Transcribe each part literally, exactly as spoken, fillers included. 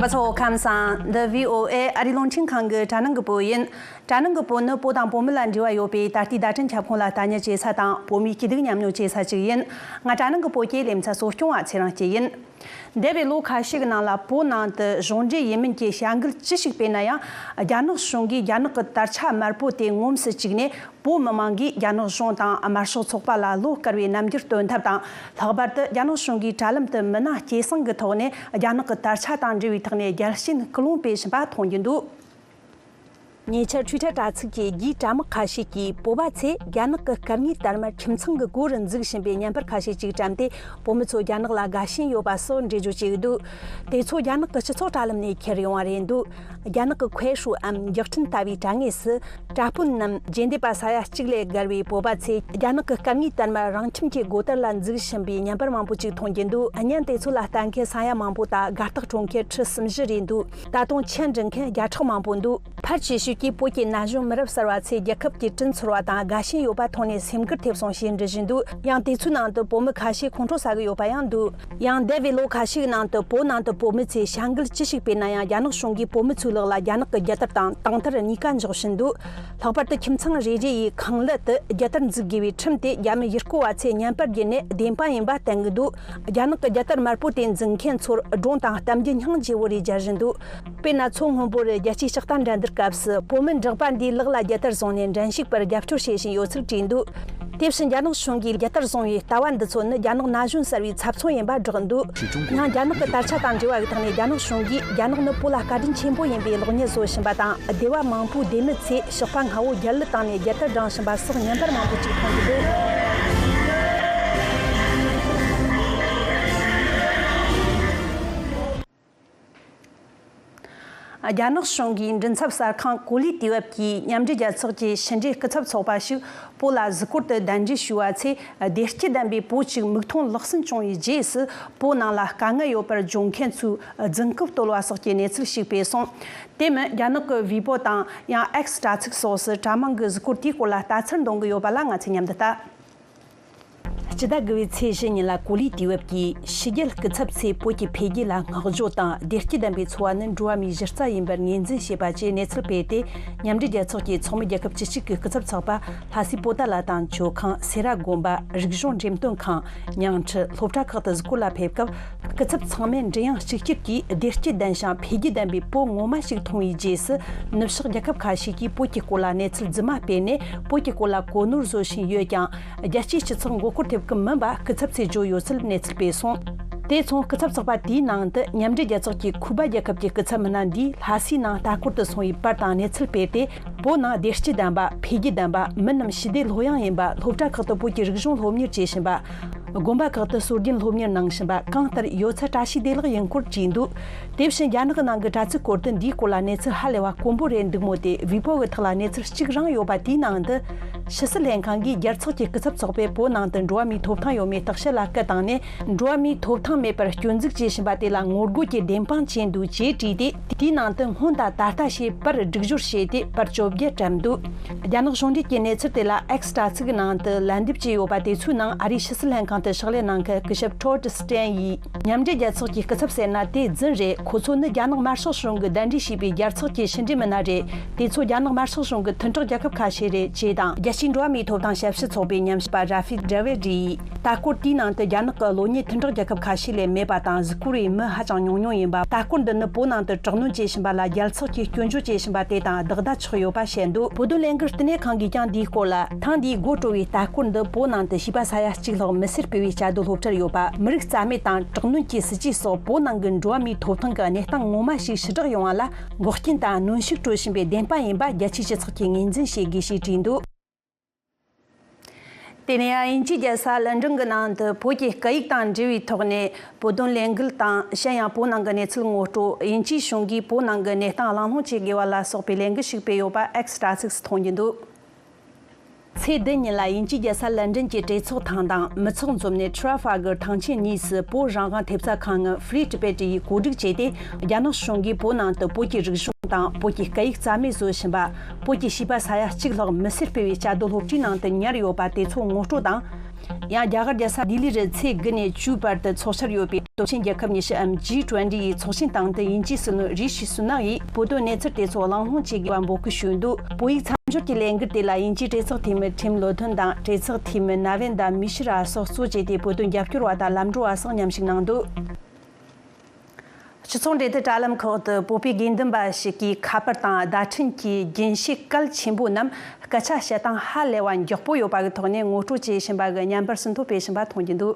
ཚོ་ཁམས་བཟང་། འདི་བྷི་ཨོ་ཨེ་ཨ་རིའི་རླུང་འཕྲིན་ཁང་གི་དྲ་ནང་གི་བོད་ཡིན། དྲ་ནང་གི་བོད་ནི་བོད་དང་བོད་མི་ལ་འབྲེལ་བ་ཡོད་པའི་ད་ལྟའི་བརྡ་འཕྲིན་ཁྱབ་ཁོངས་ལ་ལྟ་ཉན་བྱེད་ས་དང་བོད་མིའི་སྐྱིད་སྡུག་མཉམ་མྱོང་བྱེད་ས་ཞིག་ཡིན། ང་དྲ་ནང་གི་བོད་ཀྱི་ལེ་ཚན་གཙོ་སྐྱོང་བ་ཚེ་རིང་སྐྱིད་ཡིན། འདས་པའི་ལོ་ཁ་ཤས་ཀྱི་ནང་ལ་བོད་ནང་དུ་གཞུང་འབྲེལ་ཡིན་མིན་གྱི་བྱ་འགུལ་ཅི་ཞིག་སྤེལ་ན་ཡང་། རྒྱ་ནག་གཞུང་གིས་རྒྱ་ནག་གི་དར་ཆ་དམར་པོ་དེ་ངོམས་སུ་བཅུག་ནས། བོད་མི་མང་གིས་རྒྱ་ནག་གཞུང་དང་དམར་ཤོག་ཚོགས་པ་ལ་བློ་དཀར་བའི་རྣམ་འགྱུར་སྟོན་ཐབས་དང་། ལྷག་པར་དུ་རྒྱ་ནག་གཞུང་གིས་དྲ་ལམ་དུ་མི་སྣ་སྐྱེད་སྲིང་གི་ཐོག་ནས་རྒྱ་ནག་གི་དར་ཆ་དང་འབྲེལ་བའི་ཐོག་ནས་རྒྱལ་སྤྱིའི་སྐུལ་སློང་སྤེལ་བཞིན་པ་མཐོང་རྒྱུ་འདུག་ཉེ་ཆར་Twitter་དྲ་ཚིགས་ཀྱི་རྒྱུད་དྲ་དམག་ཁ་ཤས་ཀྱིས་བོད་པ་ཚོས་རྒྱ་ནག་གི་སྐད་ངན་དར་དམར་ཁྱིམ་ཚང་གི་སྒོ་རུ་འཛུགས་བཞིན་པའི་བརྙན་པར་ཁ་ཤས་ཅིག་བཀྲམ་སྟེ། བོད་མི་ཚོ་རྒྱ་ནག་ལ་དགའ་ཞེན་ཡོད་པ་སོགས་འགྲེལ་བརྗོད་བྱས་འདུག་དེ་ཚོ་རྒྱ་ནག་གི་སྤྱི་ཚོགས་དྲ་ལམ་ནས་ཁྱེར་ཡོང་བ་རེད་འདུག་རྒྱ་ནག་གི་ཁོའེ་ཧྲུའུ་འམ་འཇིག་རྟེན་ལྟ་བུའི་དྲ་ངོས་སུ། དྲ་དཔོན་ནམ་རྗེས་འདེད་པ་ས་ཡ་གཅིག་ལས་བརྒལ་བའི་བོད་པ་ཚོས་རྒྱ་ནག་གི་སྐད་ངན་དར་དམར་རང་ཁྱིམ་གྱི་སྒོ་དར་ལ་འཛུགས་བཞིན་པའི་བརྙན་པར་མང་པོ་ཅིག་མཐོང་རྒྱུ་འདུག་བརྙན་དེ་ཚོ་ལ་ལྟ་མཁན་ས་ཡ་མང་པོ་དང་དགའ་རྟགས་སྤྲོད་མཁན་ཁྲི་སུམ་བཞི་རེད་འདུག་ད་དུང་མཆན་འབྲི་མཁན་བརྒྱ་ཕྲག་མང་པོ་འདུག་ཕལ་ཆེ་ཤོས་ཀྱིས་བོད་ཀྱི་ན་གཞོན་མི་རབས་གསར་བ་ཚོས་རྒྱལ་ཁབ་ཀྱི་དྲིན་ཚོར་བ་དང་དགའ་ཞེན་ཡོད་པ་མཐོང་ནས་སེམས་འགུལ་ཐེབས་སོང་ཞེས་འབྲི་བཞིན་འདུག་ཡང་དེ་ཚོའི་ནང་དུ་བོད་མི་ཁ་ཤས་ཁོང་ཁྲོ་ཟ་གི་ཡོད་པ་ཡང་འདུག་ཡང་འདས་པའི་ལོ་ཁ་ཤས་ཀྱི་ནང་དུ་བོད་ནང་དུ་བོད་མི་ཚོས་བྱ་འགུལ་ཅི་ཞིག་སྤེལ་ན་ཡང་རྒྱ་ནག་གཞུང་གིས་བོད་མི་ཚོའི་ལག་ལ་རྒྱ་ནག་གི་རྒྱལ་དར་དང་དང་ཐར་གཉིས་ཀ་འཇོག་བཞིན་འདུག་ལྷག་པར་དུ་ཁྱིམ་ཚང་རེ་རེ་ཡི་ཁང་གླུ་དུ་རྒྱལ་དར་འཛུགས་དགོས་པའི་ཁྲིམས་དེ་རྒྱ་མི་ཡུལ་སྐོར་བ་ཚོས་བརྙན་པར་བརྒྱུད་ནས་བདེན་དཔང་ཡིན་པ་བསྟན་གྱི་འདུག་རྒྱ་ནག་གི་རྒྱལ་དར་དམར་པོ་དེ་འཛིན་མཁན་ཚོར་སྒྲུང་དང་གཏམ་རྒྱུད་སྙིང་རྗེ་བོ་རེ་སྦྱར་བཞིན་འདུག་དཔེར་ན། མཚོ་སྔོན་པོར་རྒྱལ་སྤྱིའི་ཕྱག་རྟགས་འགྲན་བསྡུར་སྐབས་སུ་བོད་མི་འགྲགས་པ་འདིའི་ལག་ལ་རྒྱལ་དར་བཟུང་ནས་འགྲན་ཞུགས་པར་རྒྱབ་སྐྱོར་བྱེད་བཞིན་ཡོད་ཚུལ་བྲིས་འདུག་དེ་བཞིན་རྒྱ་ནག་གཞུང་གིས་རྒྱལ་དར་བཟུང་བའི་ལྟ་བ་འདི་ཚོ་ནི་རྒྱ་ནག་ན་གཞོན་གསར་བའི་ཚབ་མཚོན་ཡིན་པ་བསྒྲགས་འདུག་ཡང་རྒྱ་ནག་གི་དར་ཆ་དང་འབྲེལ་བ་ཡི་ཐོག་ནས་རྒྱ་ནག་གཞུང་གིས་རྒྱ་ནག་ནི་བོད་ལ་བཀའ་དྲིན་ཆེན་པོ་ཡིན་པའི་གློག་བརྙན་བཟོ་བཞིན་པ་དང་། སྡེ་བ་མང་པོའི་སྡེ་མི་ཚོས་ཞགས་པ་སྔ་བོ་རྒྱལ་གླུ་བཏང་ནས་རྒྱལ་དར་བསྒྲེངས་བཞིན་པ་སོགས་བརྙན་པར་མང་པོ་ཅིག་མཐོང་རྒྱུ་འདུག་རྒྱ་ནག་གཞུང་གིས་མགྲིན་ཚབ་གསར་ཁང་གོ་ལའི་དུས་བབ་ཀྱིས་མཉམ་འབྲེལ་རྒྱལ་ཚོགས་ཀྱི་ཕྱི་འབྲེལ་སྐུ་ཚབ་ཚོགས་པ་ཞིག་བོད་ལ་གཟིགས་སྐོར་དུ་གདན་འདྲེན་ཞུས་པ་ཚེ། བདེ་སྐྱིད་ལྡན་པའི་བོད་ཅིག་མིག་མཐོང་ལག་ཟིན་བྱུང་བའི་རྗེས་སུ། བོད་ནང་ལ་དཀའ་ངལ་ཡོད་པར་བརྗོད་མཁན་ཚོའི་རྫུན་རྐུབ་བརྟོལ་བ་སོགས་ཀྱི་གནས་ཚུལ་ཞིག་སྤེལ་སོང་། དེ་མིན་རྒྱ་ནག་གི་ཝི་པོ་དང་ཡང་ཨེགས་དྲ་ཚིགས་སོགས་སུ་དྲ་དམངས་ཀྱི་གཟིགས་སྐོར་དེའི་སྐོར་ལ་ལྟ་ཚུལ་འདོན་གྱི་ཡོད་པ་ལ་ང་ཚོས་མཉམ་དུ་ལྟ། སྤྱི་ཟླ་དགུ་པའི་ཚེས་བཞི་ཉིན་ལ་གོ་ལའི་དུས་བབ་ཀྱིས་ཕྱི་རྒྱལ་སྐུ་ཚབ་ཚོས་བོད་ཀྱི་འཕེལ་རྒྱས་ལ་བསྔགས་བརྗོད་དང་བདེ་སྐྱིད་ལྡན་པའི་འཚོ་བ་ནི་འགྲོ་བ་མིའི་གཞི་རྩ་ཡིན་པར་ངོས་འཛིན་བྱས་པ་བཅས་གནས་ཚུལ་སྤེལ་ཏེ། མཉམ་འབྲེལ་རྒྱལ་ཚོགས་ཀྱི་ཚོགས་མི་རྒྱལ་ཁབ་བཅུ་གཅིག་གི་སྐུ་ཚབ་ཚོགས་པ་ལྷ་སའི་པོ་ཏཱ་ལ་དང་ཇོ་ཁང་། སེ་ར་དགོན་པ། རིག་གཞུང་འགྲེམས་སྟོན་ཁང་། ཉིང་ཁྲི། སློབ་གྲྭ་ཁག་ཏུ་གཟིགས་སྐོར་ལ་ཕེབས་སྐབས། སྐུ་ཚབ་ཚང་མས་མགྲིན་དབྱངས་གཅིག་གྱུར་གྱིས་བདེ་སྐྱིད་ལྡན་ཞིང་འཕེལ་རྒྱས་ལྡན་པའི་བོད་ངོ་མ་ཞིག་མཐོང་བའི་རྗེས་སུ། ནུབ་ཕྱོགས་རྒྱལ་ཁབ་ཁ་ཤས་ཀྱིས་བོད་ཀྱི་སྐོར་ལ་གནས་ཚུལ་རྫུན་མ་སྤེལ་ནས། བོད་ཀྱི་སྐོར་ལ་གོ་ནོར་བཟོ་བཞིན་ཡོད་ཀྱང་། རྒྱལ་སྤྱིའི་སྤྱི་ཚོགས་མགོ་སྐོར་ཐེབས་ཀྱི་མིན་པ་སྐུ་ཚབ་ཚོས་བརྗོད་ཡོད་ཚུལ་གནས་ཚུལ་སྤེལ་སོང་། དེ་མཚུངས་སྐུ་ཚབ་ཚོགས་པ་དེའི་ནང་དུ་མཉམ་འབྲེལ་རྒྱལ་ཚོགས་ཀྱི་ཁུ་པ་རྒྱལ་ཁབ་ཀྱི་སྐུ་ཚབ་མི་སྣ་འདིས་ལྷ་སའི་ནང་ལྟ་སྐོར་དུ་སོང་བའི་པར་དང་གནས་ཚུལ་སྤེལ་ཏེ། བོད་ནང་བདེ་སྐྱིད་ལྡན་པ། འཕེལ་རྒྱས་ལྡན་པ། མི་རྣམས་ཞི་བདེ་ལྷོད་ཡངས་ཡིན་པ། སློབ་གྲྭ་ཁག་ཏུ་བོད་ཀྱི་རིག་གཞུང་སློབ་གཉེར་བྱེད་བཞིན་པ། དགོན་པ་ཁག་ཏུ་སྲོལ་རྒྱུན་སློབ་གཉེར་གནང་བཞིན་པ་གང་ལྟར་ཡོད་ཚད་བཀྲ་ཤིས་བདེ་ལེགས་ཡིན་སྐོར་བྲིས་འདུག་དེ་བཞིན་རྒྱ་ནག་གི་ནང་གི་དྲ་ཚིགས་སྐོར་དུ་འདིའི་སྐོར་ལ་གནས་ཚུལ་ཧ་ལས་པ་དཀོན་པོ་རེད་འདུག་མོད། དེ་ཝི་པོ་གི་ཐོག་ལ་གནས་ཚུལ་གཅིག་རང་ཡོད་པ་དེའི་ནང་དུ། ཕྱི་སྲིད་ལྷན་ཁང་གིས་རྒྱལ་ཚོགས་ཀྱི་སྐུ་ཚབ་ཚོགས་པས་བོད་ནང་དུ་འགྲོ་བ་མིའི་ཐོབ་ཐང་ཡོད་མེད་བརྟག་དཔྱད་ལ་སྐུལ་བཏང་ནས། འགྲོ་བ་མིའི་ཐོབ་ཐང་མེད་པར་སྐྱོན་འཛུགས་བྱེད་བཞིན་པ་དེ་ལ་ངོ་རྒོལ་གྱི་བདེན་དཔང་བྱས་འདུག་ཅེས་བྲིས་ཏེ། དེའི་ནང་དུ་སྔོན་དང་ད་ལྟ་ཞེས་པར་སྒྲིག་སྦྱོར་བྱས་ཏེ་པར་བཅོ་བརྒྱད་བཀྲམ་འདུག་རྒྱ་ནག་གཞུང་འབྲེལ་གྱི་གནས་ཚུལ་དེ་ལ་ཨེགས་དྲ་ཚིགས་ནང་དུ་ལན་འདེབས་བྱས་ཡོད་པ་དེ་ཚོའི་ནང་ཨ་རིའི་ཕྱི་སྲིད་ལྷན་ཁང་དུ་ཕྱག་ལས་གནང་མཁན་སྐུ་ཞབས་ཊོཌ་སི་ཊན་ཡིས། མཉམ་འབྲེལ་རྒྱལ་ཚོགས་ཀྱི་སྐུ་ཚབ་ཟེར་ན་དེ་རྫུན་རེད། ཁོ་ཚོ་ནི་རྒྱ་ནག་དམར་ཤོག་གཞུང་གིས་གདན་འདྲེན་བྱས་པའི་རྒྱལ་ཚོགས་ཀྱི་ཕྱི་འབྲེལ་མི་སྣ་རེད། དེ་ཚོ་རྒྱ་ནག་དམར་ཤོག་གཞུང་གི་མཐུན་གྲོགས་རྒྱལ་ཁབ་ཁ་ཤས་རེད་ཅེས་དང་། རྒྱལ་སྤྱིའི་འགྲོ་བ་མིའི་ཐོབ་ཐང་ཞབས་ཞུ་ཚོགས་པའི་ཉམས་ཞིབ་པ་ར་ཧྥི་ཇ་ཝེ་ཌི་ཡིས། ལྟ་སྐོར་དེའི་ནང་དུ་རྒྱ་ནག་གི་གློག་བརྙན་མཐུན་གྲོགས་རྒྱལ་ཁབ་ཁ་ཤས་ལས་མེད་པ་དང་གཟིགས་སྐོར་བའི་མི་ཧ་ཅང་ཉུང་ཉུང་ཡིན་པ། ལྟ་སྐོར་འདི་ནི་བོད་ནང་དུ་དྲག་གནོན་བྱེད་བཞིན་པ་ལ་རྒྱལ་ཚོགས་ཀྱིས་སྐྱོན་བརྗོད་བྱེད་བཞིན་པ་དེ་དང་བདག་ཟླ་ཆགས་ཡོད་པ་བཤད་འདུག་བོད་དོན་ལས་འགུལ་བསྟི་གནས་ཁང་གིས་ཀྱང་འདིའི་སྐོར་ལ། ཐེངས་འདིའི་དགོད་བྲོ་བའི་ལྟ་སྐོར་འདི་བོད་ནང་དུ་བྱིས་པ་ས་ཡ་གཅིག་ལྷག་མི་སེར་སྤེལ་བའི་བཅའ་སྡོད་སློབ་གྲྭར་ཡོད་པ། མི་རིགས་རྩ་མེད་དང་དྲག་གནོན་གྱི་སྲིད་ཇུས་སོགས་བོད་ནང་གི་འགྲོ་བ་མིའི་ཐོབ་ཐང་གི་གནས་སྟངས་ངོ་མ་ཞིག་ཕྱི་བསྒྲགས་ཡོང་བ་ལ་འགོག་རྐྱེན་དང་གནོན་ཤུགས་སྤྲོད་བཞིན་པའི་བདེན་དཔང་ཡིན་པ་རྒྱལ་སྤྱིའི་སྤྱི་ཚོགས་ཀྱིས་ངོས་འཛིན་བྱེད་དགོས་ཞེས་བྲིས་འདུག་དེ་ནས་དབྱིན་ཇིའི་རྒྱལ་ས་ལན་ཀྲན་གྱི་ནང་དུ་བོད་ཀྱི་སྐད་ཡིག་དང་འབྲེལ་བའི་ཐོག་ནས་བོད་དོན་ལས་འགུལ་དང་། གཞན་ཡང་བོད་ནང་གི་གནས་ཚུལ་ངོ་སྤྲོད། དབྱིན་ཇིའི་གཞུང་གིས་བོད་ནང་གི་གནས་སྟངས་གླེང་སློང་བྱེད་དགོས་པ་ལ་སོགས་པའི་ལས་འགུལ་ཞིག་སྤེལ་ཡོད་པ་ཨེགས་དྲ་ཚིགས་སུ་མཐོང་རྒྱུ་འདུག་ཚེས་བདུན་ཉིན་ལ་དབྱིན་ཇིའི་རྒྱལ་ས་ལན་ཀྲན་གྱི་གྲོས་ཚོགས་ཐང་དང་མི་ཚོགས་འཛོམས་གླིང་ཊ་ར་ཧྥ་གར་ཐང་ཆེན་གཉིས་སུ་བོད་རང་དབང་ཐེབས་རྩ་ཁང་ངི་Free Tibet ཡིས་གོ་སྒྲིག་བྱས་ཏེ། རྒྱ་ནག་གཞུང་གིས་བོད་ནང་དུ་བོད་ཀྱི་རིག་གཞུང་དང་བོད་ཀྱི་སྐད་ཡིག་རྩ་མེད་བཟོ་བཞིན་པ། བོད་ཀྱི་བྱིས་པ་ས་ཡ་གཅིག་ལྷག་མི་སེར་སྤེལ་བའི་བཅའ་སྡོད་སློབ་གྲྭའི་ནང་དུ་ཉར་ཡོད་པ་དེ་ཚོ་ངོ་སྤྲོད་དང་། ཡང་རྒྱ་གར་རྒྱལ་ས་ལྡི་ལི་རུ་ཚེས་དགུ་ནས་བཅུའི་བར་དུ་ཚོགས་འཆར་ཡོད་པའི་སྟོབས་ཆེན་རྒྱལ་ཁབ་ཉི་ཤུའམ་ཇི་ཊུ་ཝེན་ཊི་ཡི་ཚོགས་ཆེན་སྟེང་དུ་དབྱིན་ཇིའི་སྲིད་བློན་རི་ཤི་སུ་ནག་ཡིས་བོད་དོན་གནས་ཚུལ་དེ་ཚོ་གླེང་སློང་བྱེད་དགོས་པ་འབོད་སྐུལ་ཞུས་འདུག་བོད་ཡིག་མཚམས་སྦྱོར་གྱི་ལས་འགུལ་དེ་ལ་དབྱིན་ཇིའི་གྲོས་ཚོགས་འཐུས་མི་ཁྲིམ་བློ་མཐུན་དང་གྲོས་ཚོགས་འཐུས་མི་ན་ཝེན་དཱ་མི་ཤི་ར་སོགས་གཙོ་བྱས་ཏེ་བོད་དོན་རྒྱབ་སྐྱོར་བ་དང་ལམ་འགྲོ་བ་སོགས་མཉམ་ཞུགས་གནང་འདུག་སྤྱི་ཚོགས་འབྲེལ་མཐུད་དྲ་ལམ་ཁག་ཏུ་བོད་པའི་དགེ་འདུན་པ་ཞིག་གིས་ཁ་པར་དང་བརྡ་འཕྲིན་གྱི་རྒྱུན་ཤེས་གལ་ཆེན་པོ་རྣམས་སྐད་ཆ་བཤད་སྟངས་ཧ་ལས་པ་མགྱོགས་པོ་ཡོད་པ་གི་ཐོག་ནས་ངོ་སྤྲོད་བྱེད་བཞིན་པ་གི་བརྙན་པར་ཟིན་ཐོ་སྤེལ་བཞིན་པ་མཐོང་རྒྱུ་འདུག་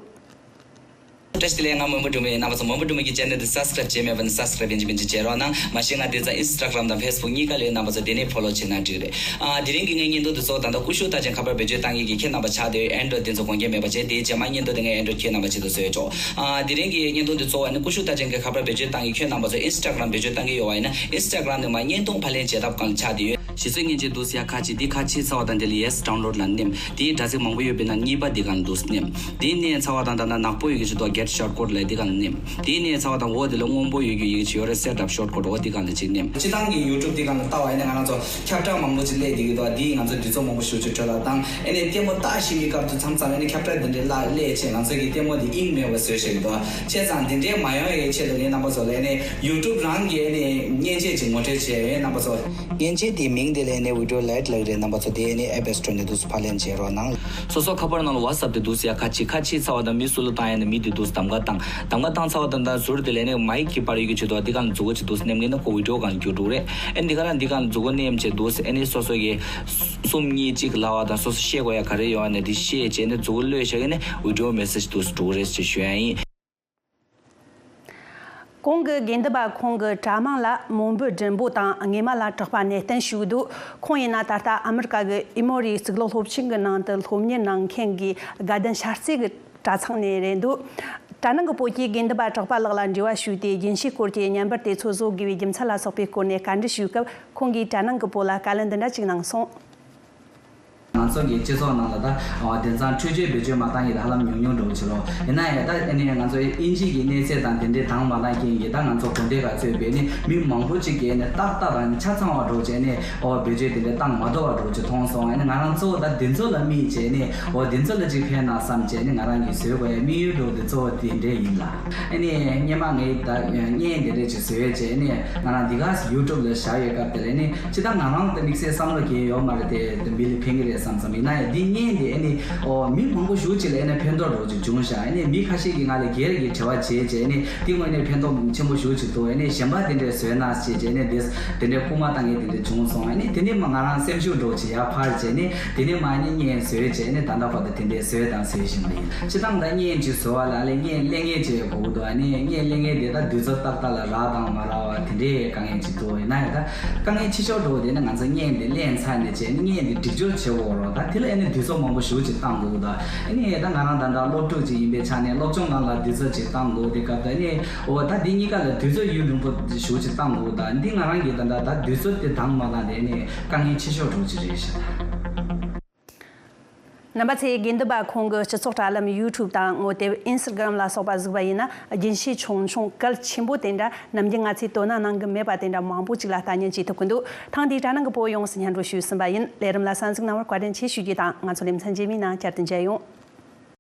བཀྲ་ཤིས་བདེ་ལེགས། ང་མོན་བུ་སྒྲོལ་མ་ཡིན། རྣམ་པ་ཚོ་མོན་བུ་སྒྲོལ་མ་གི་ཆེ་ནལ་དེ་སབ་སི་ཀ་རེབ་བྱས་མེད་པ་ན་སབ་སི་ཀ་རེབ་བྱིན་བྱིན་བྱེད་རོགས་གནང་། མ་གཞི་ང་དེ་ཙང་ཨིན་སི་ཊ་གྷ་རམ་དང་ཕེ་སི་བུག་གཉིས་ཀ་ལ་ཡོད། རྣམ་པ་ཚོ་དེ་ནས་ཕོ་ལོ་བྱེད་ན་འགྲིག་རེད། ཨ་དེ་རིང་གི་ངའི་བརྙན་ཐུང་དེ་ཚོ་ད་ལྟ་ཀུ་ཤུ་རྟགས་ཅན་ཁ་པར་བེད་སྤྱོད་བཏང་མཁན་གྱི་ཁྱེད་རྣམ་པ་ཆགས་བསྡད་ཡོད། ཨེན་ཌོ་ཡིཌ་དེ་ཚོ་གོན་མཁན་མེད་པ་བྱས། དེའི་རྗེས་མ་བརྙན་ཐུང་དེ་ངས་ཨེན་ཌོ་ཡིཌ་ཁྱེད་རྣམ་པ་ཆེད་དུ་བཟོས་ཆོག་ཨ་དེ་རིང་གི་བརྙན་ཐུང་དེ་ཚོ་ཨ་ནི་ཀུ་ཤུ་རྟགས་ཅན་གྱི་ཁ་པར་བེད་སྤྱོད་བཏང་མཁན་ཁྱེད་རྣམ་པ་ཚོ་ཨིན་སི་ཊ་གྷ་རམ་བེད་སྤྱོད་བཏང་གི་ཡོད་པ་ཡིན་ན་ཨིན་སི་ཊ་གྷ་རམ་ནས་མར་བརྙན་ཐུང་ཕབ་ལེན་བྱེད་ཐབས་སྒང་ལ་ཆགས་བསྡད་ཡོད། གཞི་རྩའི་མཉེན་ཆས་འདུག་སེ་ཡར་ཁ་ཕྱེ། འདི་ཁ་ཕྱེ་ཚར་བ་དང་དེ་ལ་ཡེ་སི་ཌའུན་ལོཌ་ལ་ནེམ། དེའི་དྲ་ཚིགས་མང་པོ་ཡོད་པའི་ནང་གཉིས་པ་འདི་སྒང་ལ་འདུག་སེ་ནེམ། དེ་མནན་ཚར་བ་དང་ད་ལྟ་ནག་པོ་ཡོད་ཀྱི་ཆེད་དུ་གེཊ་ཤོཊ་ཀཊ་ལབ་འདི་སྒང་ལ་ནེམ། དེ་མནན་ཚར་བ་དང་འོག་དེ་ལ་སྔོན་པོ་ཡོད་རྒྱུ་ཡི་གེ་ཅིག་ཡོད་རེད། སེ་ཊ་ཨབ་ཤོཊ་ཀཊ། འོ་འདི་སྒང་ལ་ཅིག་ནེམ། སྤྱིར་བཏང་གི་ཡུ་ཊུབ་འདི་སྒང་ལ་ལྟ་བ་ཡིན་ན་ང་རང་ཚོ་ཁྱབ་བསྒྲགས་མང་པོ་ཅིག་སླེབས་བསྡད་ཀྱི་འདུག་འདིས་ང་ཚོ་དུས་ཚོད་མང་པོ་ཞེ་པོ་ཅིག་སྤྲོད་ལ་བཏང་། ཨ་ནི་ལྟད་མོ་ལྟ་ཤེས་ཀྱི་སྐབས་དུས་མཚམས་ཙམ་ཨ་ནི་ཁྱབ་བསྒྲགས་འདི་འདྲའི་ལ་སླེབས་བྱས་ང་ཚོ་གི་ལྟད་མོ་འདི་དབྱིངས་མེད་པ་བཟོས་བཞག་གི་འདུག་བྱས་ཙང་འདི་འདྲའི་མ་ཡོང་ཡའི་ཆེད་དུ་ངས་རྣམ་པ་ཚོ་ལ་ཨ་ནི་ཡུ་ཊུབ་རང་གི་ཨ་ནི་མཉེན་ཆས་ཅིག་ངོ་སྤྲོད་བྱས་ཡོད། རྣམ་པ་ཚོ། མཉེན་ཆས་དེའི་མིང་དེ་ལ་ཨ་ནི་བི་ཌི་ཡོ་ལའིཊ་ལབ་ཀྱི་རེད། རྣམ་པ་ཚོ་དེ་ཨ་ནི་ཨེབ་སི་ཊོར་ནས་འདུག་སེ་ཕབ་ལེན་བྱེད་རོགས་གནང་། སོ་སོ་ཁ་པར་ནང་ལ་ཝ་ཊི་སབ་དེ་འདུག་སེ་ཡར་ཁ་ཕྱེ། ཁ་ཕྱེ་ཚར་བ་དང་མི་སུ་ལ་བཏང་ཡ་ན་མི་དེ་འདུག་སེ་གདམ་ག་བཏང་། གདམ་ག་བཏང་ཚར་བ་དང་ད་ཟུར་དེ་ལ་ནི་མའིག་གི་པར་ཡོད་ཀྱི་ཆེད་དུ་འདི་སྒང་ལ་མཛུ་གུ་ཅིག་འདུག་སེ་ནེམ་མཁན་ན་ཁོ་བི་ཌི་ཡོ་སྒང་ལ་འགྱུར་འགྲོ་གི་རེད། ཨ་ནི་འདི་ག་རང་འདི་སྒང་ལ་མཛུ་གུ་ནེམ་བྱས་འདུག་སེ་ཨ་ནི་སོ་སོ་གི་གསུམ་གཉིས་གཅིག་ལབ་པ་དང་སོ་སོ་བཤད་དགོས་ཡ་ག་རེ་ཡོད་ཨ་ནི་འདི་བཤད་བྱས་ནས་མཛུ་གུ་གློད་བཞག་གི་ནི་བི་ཌི་ཡོ་མེ་སེཇ་འདུག་སེ་འགྲོ་གི་རེད་ཅེས་ཞུ་ཡ་ཡིན། གོང་གི་དགེ་འདུན་པ་ཁོང་གི་དྲ་དམངས་ལ་མོན་བུ་སྒྲིན་པོ་དང་ངེད་མ་ལ་གྲགས་པ་ནས་བསྟན་ཞུས་འདུག་ཁོང་ཡིན་ན་ད་ལྟ་ཨ་མི་རི་ཀ་གི་ཨི་མོ་རི་གཙུག་ལག་སློབ་ཆེན་གྱི་ནང་དུ་སློབ་གཉེར་གནང་མཁན་གྱི་དགའ་ལྡན་ཤར་རྩེ་གི་གྲྭ་ཚང་ནས་རེད་འདུག་དྲ་ནང་གི་བོད་ཀྱི་དགེ་འདུན་པ་གྲགས་པ་ལགས་ལ་འབྲེལ་བ་ཞུས་ཏེ་རྒྱུན་ཤེས་སྐོར་གྱི་བརྙན་པར་དེ་ཚོ་བཟོ་དགོས་པའི་རྒྱུ་མཚན་ལ་སོགས་པའི་སྐོར་ནས་བཀའ་འདྲི་ཞུས་སྐབས་ཁོང་གིས་དྲ་ནང་གི་བོད་ལ་བཀའ་ལན་འདི་འདྲ་ཅིག་གནང་སོང་། ང་ཚོ་གི་སྤྱི་ཚོགས་ནང་ལ་ད་དེང་སང་འཕྲུལ་ཆས་བེད་སྤྱོད་མ་བཏང་མཁན་ཧ་ལམ་ཉུང་ཉུང་འགྲོ་གི་ཕྱིར་རོ། ཡིན་ན་ཡང་ད་ཨ་ནི་ང་ཚོ་དབྱིན་ཇི་གི་གནས་ཚད་དང་དེ་འདྲའི་འདང་མ་བཏང་རྐྱེན་གྱིས་ད་ང་ཚོ་དགོན་སྡེ་ཁག་གཙོས་པའི་ནི་མི་མང་པོ་ཅིག་གིས་ནི་ཏག་ཏག་དང་ཆ་ཚང་བ་འགྲོ་བྱས་ནས་ཨོ་བེད་སྤྱོད་དེ་འདྲ་བཏང་མ་ཐུབ་པ་འགྲོ་ཅིག་མཐོང་སོང་། ཨ་ནི་ང་རང་གཙོ་བོ་ད་འདི་ཚོ་ལ་དམིགས་བྱས་ནས་ཨོ་འདི་ཚོ་ལ་ཅིག་ཕན་ན་བསམ་བྱས་ནས་ང་རང་གིས་བཟོས་དགོས་ཡ་དམིགས་ཡུལ་འགྲོ་འདི་གཙོ་བོ་དེ་འདྲ་ཡིན་ལ། ཨ་ནི་སྔོན་མ་ངས་ད་བརྙན་དེ་འདྲ་ཅིག་བཟོས་བྱས་ནས་ང་རང་འདི་ག་ཡུ་ཊུབ་ལ་བཞག་ཡོད་སྐབས་དེ་ལ་ནི་ཅི་ད་ང་རང་ད་དམིགས་བསལ་བསམ་བློ་གང་ཡོད་མ་རེད་དེ་མི་ལ་ཕན་གི་རེད་བསམ་བསམ་ཡིན་ན་ཡང་འདི་བརྙན་དེ་ཨ་ནི་ཨོ་མི་མང་པོ་ཞེ་ཅིག་ལ་ཨ་ནི་ཕན་ཐོགས་འགྲོ་ཅིག་བྱུང་ཤག་ཨ་ནི་མི་ཁ་ཤས་ཀྱིས་ང་ལ་སྒེར་གྱི་དྲི་བ་བྱས་བྱས་ཨ་ནི་འདི་དངོས་གནས་ཕན་ཐོགས་ཆེན་པོ་ཞེ་ཅིག་འདུག་ཨ་ནི་གཞན་པ་དེ་འདྲས་བཟོས་ན་ཅེས་བྱས་ཨ་ནི་འདི་དེ་འདྲས་སྐུལ་མ་བཏང་མཁན་དེ་འདྲས་བྱུང་སོང་། ཨ་ནི་དེ་ནས་མ་ང་རང་སེམས་ཤུགས་འགྲོ་ཅིག་ཡར་འཕར་བྱས་ཨ་ནི་དེ་ནས་མ་ཨ་ནི་བརྙན་བཟོས་བྱས་ཨ་ནི་ད་ལྟ་བར་དུ་དེ་འདྲས་བཟོས་དང་བཟོས་བཞིན་པ་ཡིན། སྤྱིར་བཏང་ད་བརྙན་ཅིག་བཟོ་བ་ལ་ཨ་ལས་བརྙན་ལེན་མཁན་ཅིག་དགོས་ཀྱི་འདུག་ཨ་ནི་བརྙན་ལེན་མཁན་དེ་ད་དུས་ཚོད་ཏག་ཏག་ལ་རག་དང་མ་རག་པ་དེ་འདྲའི་དཀའ་ངལ་ཅིག་འདུག་ཡིན་ན་ཡང་ད་དཀའ་ངལ་ཆེ་ཤོས་འགྲོ་བ་དེ་ནི་ང་ཚོ་བརྙན་དེ་ལེན་ཚར་ནས་བྱས་ནས་བརྙན་དེ་སྒྲིག་སྦྱོར་བྱེད་དགོས་རོགས། ད་དེ་ལ་ཨ་ནི་དུས་ཚོད་མང་པོ་ཞེ་ཅིག་བཏང་དགོས་ཀྱི་འདུག་ཨ་ནི་ད་ང་རང་ད་ལྟ་སློབ་ཕྲུག་ཅིག་ཡིན་པའི་ཆ་ནས་སློབ་སྦྱོང་སྒང་ལ་དུས་ཚོད་ཅིག་བཏང་དགོས་དེ་སྐབས་ད་ཨ་ནི་འོ་ད་འདི་གཉིས་ཀ་ལ་དུས་ཚོད་ཡུན་རིང་པོ་ཞེ་ཅིག་བཏང་དགོས་ཀྱི་འདུག་འདི་ང་རང་གིས་ད་ལྟ་ད་དུས་ཚོད་དེ་འདང་མ་བཏང་དེ་ཨ་ནི་དཀའ་ངལ་ཆེ་ཤོས་འགྲོ་ཅིག་རེད་ཤག་རྣམ་པ་ཚོས་དགེ་འདུན་པ་ཁོང་གི་སྤྱི་ཚོགས་དྲ་ལམ་ཡུ་ཊུབ་དང་ངོ་དེབ་ཨིན་སི་ཊ་གྷ་རམ་ལ་སོགས་པ་གཟིགས་པ་ཡིན་ན་རྒྱུན་ཤེས་ཆུང་ཆུང་གལ་ཆེན་པོ་དེ་འདྲ་ནམ་རྒྱུན་ང་ཚོས་དོ་སྣང་གནང་གི་མེད་པ་དེ་འདྲ་མང་པོ་ཅིག་ལ་ལྟ་ཉན་བྱེད་ཐུབ་ཀྱི་འདུག་ཐེངས་འདིའི་དྲ་ནང་གི་བོད་ཡོངས་སུ་སྙན་སྒྲོན་ཞུས་ཟིན་པ་ཡིན། ལས་རིམ་ལ་གསན་གཟིགས་གནང་བར་བཀའ་དྲིན་ཆེ་ཞུ་རྒྱུ་དང་ང་ཚོ་ལེ་ཚན་རྗེས་མའི་ནང་བསྐྱར་དུ་མཇལ་ཡོང་།